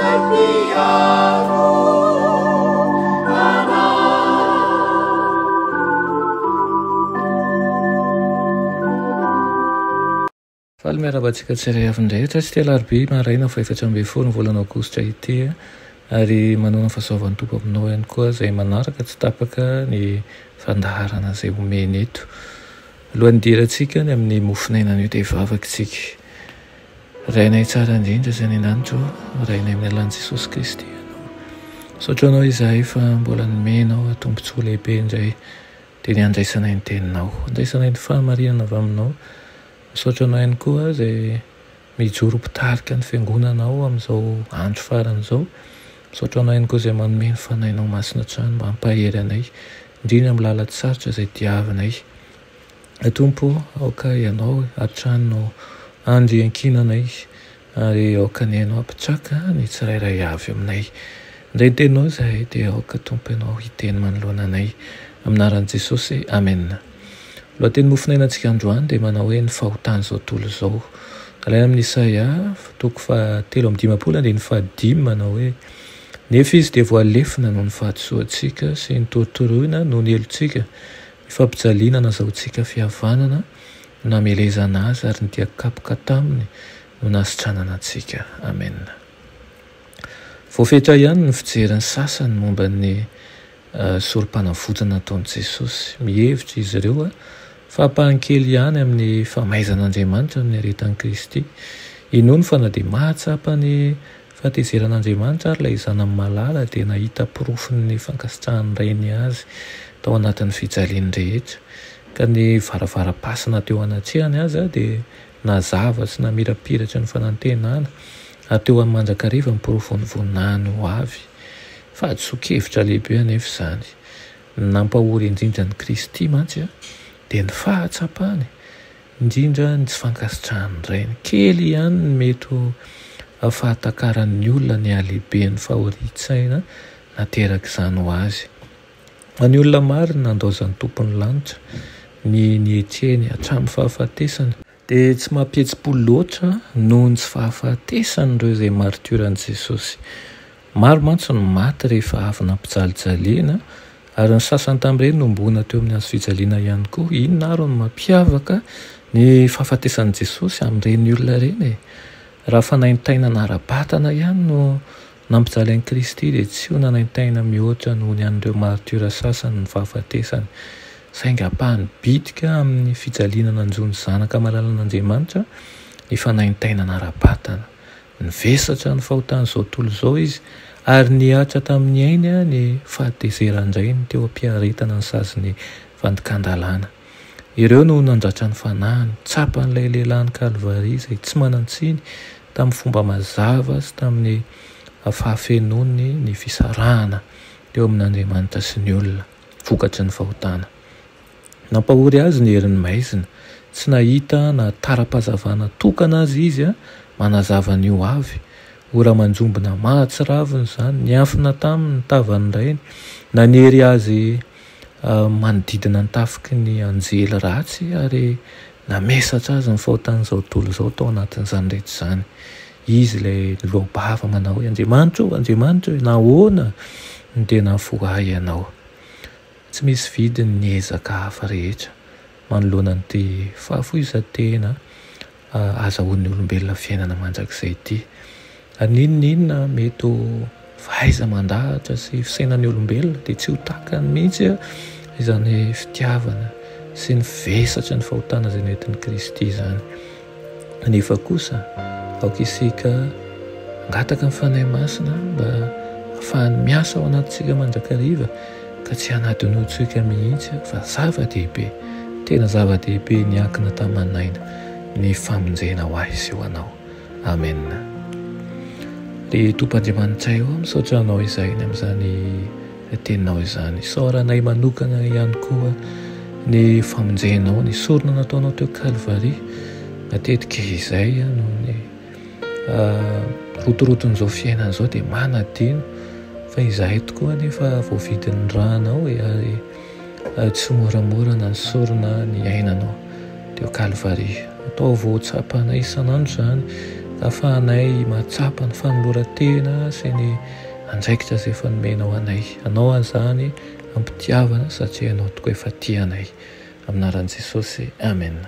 izay mpiaro anay. Faly miarahaba antsika tsirairay avy indray hatrany ity alarobia maraina faha 14 ny volana aogositra ity ary manoana ny fahasoavan'ny Tompo aminao ihany koa izay manaraka tsy tapaka ny fandaharana izay omeny eto. Alohan'ny hidirantsika ny amin'ny mofon'aina anio dia hivavaka isika. Rainay tsara indrindra izay any an-danitra ô, Rainay amin'ny alalan'i Jesosy Kristy Ianao. Misaotra Anao izahay fa mbola nomenao tombontsoa lehibe indray dia ny handraisanay ny Teninao, handraisanay ny fahamarinana avy Aminao. Misaotra anao ihany koa izay mijoro ho mpitarika ny fiangonanao amin'izao andro farany izao. Misaotra anao ihany koa izay manome ny Fanahinao Masina hatrany mba hampahery anay, indrindra amin'ny lalan-tsarotra izay diavinay. Tompo ô, aoka Ianao hatrany no andry iankinanay Ary aoka ny Ainao hampitraka ny tsirairay avy aminay. Handray ny Teninao izahay, dia aoka Tompo Ianao hiteny manoloana anay. Amin'ny anaran'i Jesosy, Amena. Lohateny mofonainantsika androany dia manao hoe Ny fahotan'izao tontolo izao. Alaina amin'ny Isaia, toko faha 53 andininy faha dimy manao hoe, Nefa Izy dia voalefona noho ny fahadisoantsika sy notorotoroina noho ny helotsika, ny fampijaliana nazahoantsika fihavanana, no namelezana azy ary ny dia kapoka taminy no nasitranana antsika. Amena. Voafetra ihany ny fijerin'ny sasany momba ny sorom-panavotana nataon'i Jesosy. Mihevitra izy ireo fa ampahany kely ihany amin'ny famaizan'Andriamanitra no niaretan'i Kristy. Inoany fa na dia mahatsapa ny fahatezeran'Andriamanitra ary ilay Zanany malala dia nahita porofon'ny fankasitrahan'ny Rainy azy tao anatin'ny fijaliany rehetra. Ka ny varavaram-pasina teo anatrehany aza dia nazava sy namirapiratra ny fanantenana, ary teo aminy mandrakariva ny porofon'ny voninahiny ho avy. Fahadisoan-kevitra lehibe anefa izany. Ny nampahory indrindra an'i Kristy mantsy dia ny fahatsapany indrindra ny tsy fankasitrahan'ny Rainy. Kely ihany ny mety ho fahatakaran'ny olona ny halehiben'ny fahorian-tsaina naterak'izany ho azy. Ho an'ny olona maro ny nandaozan'ny Tompon'ny lanitra ny nietreny hatramin'ny fahafatesana, dia tsy mampihetsi-po loatra noho ny tsy fahafatesan'ireo izay maritioran'i Jesosy. Maro mantsy no maty rehefa avy nampijalijaliana, ary ny sasany tamin'ireny nohomboana teo amin'ny hazo fijaliana ihany koa. Inona àry no mampiavaka ny fahafatesan'i Jesosy amin'ireny olona ireny e? Raha fanaintainana ara-batana ihany no Nampijaly an'i Kristy dia tsy ho nanaintaina mihoatra noho ny an'ireo maritiora sasany ny fahafatesany, saingy ampahany bitika amin'ny fijaliana nanjo ny Zanaka malalan'Andriamanitra ny fanaintainana ara-batana. Nivesatra ny fahotan'izao tontolo izao Izy ary nihatra tamin'ny ainy ny fahatezeran-dRainy teo am-piaretana ny sazin'ny fandikan-dalàna. Ireo no nandratra ny fanahiny. Tsapan'ilay lehilahin'i Kalvary izay tsy manan-tsiny tamin'ny fomba mazava sy tamin'ny fahafenoany ny fisarahana teo amin'Andriamanitra sy ny olona, vokatry ny fahotana. Nampahory azy ny herin'ny maizina. Tsy nahita na tara-pahazavana tokana aza izy manazava ny ho avy. Ora manjombona mahatsiravina izany. Niafina taminy ny tavan'ny rainy. Nanery azy manodidina ny tafiky ny anjely ratsy ary namesatra azy ny fahotan'izao tontolo izao tao anatin'izany rehetra izany. Izy ilay niloa-bava manao hoe, Andriamanitra ô, Andriamanitra ô, nahoana no dia nahafoha ahy Ianao? Tsy misy vidiny ny ezaka hafa rehetra manoloana an'ity fahafoizan-tena ahazahoan'ny olombelona fiainana mandrakizay ity. Ary n'inon'inona mety ho fahaiza-mandahatra sy fisainan'ny olombelona dia tsy ho takany mihitsy izany fitiavana sy ny vesatry ny fahotana izay nentin'i Kristy izany. Nefa kosa aoka isika hangataka ny Fanahy Masina mba hahafahany miasa ao anatintsika mandrakariva ka tsy hanadinoantsika mihitsy fa zava-dehibe, tena zava-dehibe niankina taman'aina ny famonjena ho ahy sy ho anao. Amen. Ry Tompo Andriamanitray ô, misaotra Anao izahay ny amin'izany Teninao izany. Isaoranay manokana ihany koa ny famonjenao, ny sorona nataonao teo Kalvary. Matetika izay noho ny rotoroton'izao fiainana izao dia manadino fa izahay tokoa anefa voavidin'ny rànao e, ary tsy moramora na ny sorona niainanao teo Kalvary. Ataovy ho tsapanay isan'andro izany Ahafahanay mahatsapa ny fanoloran-tena sy ny andraikitra izay efa nomenao anay. Anao an'izany am-pitiavana satria Ianao tokoa efa tia anay. Amin'ny anaran'i Jesosy, Amen.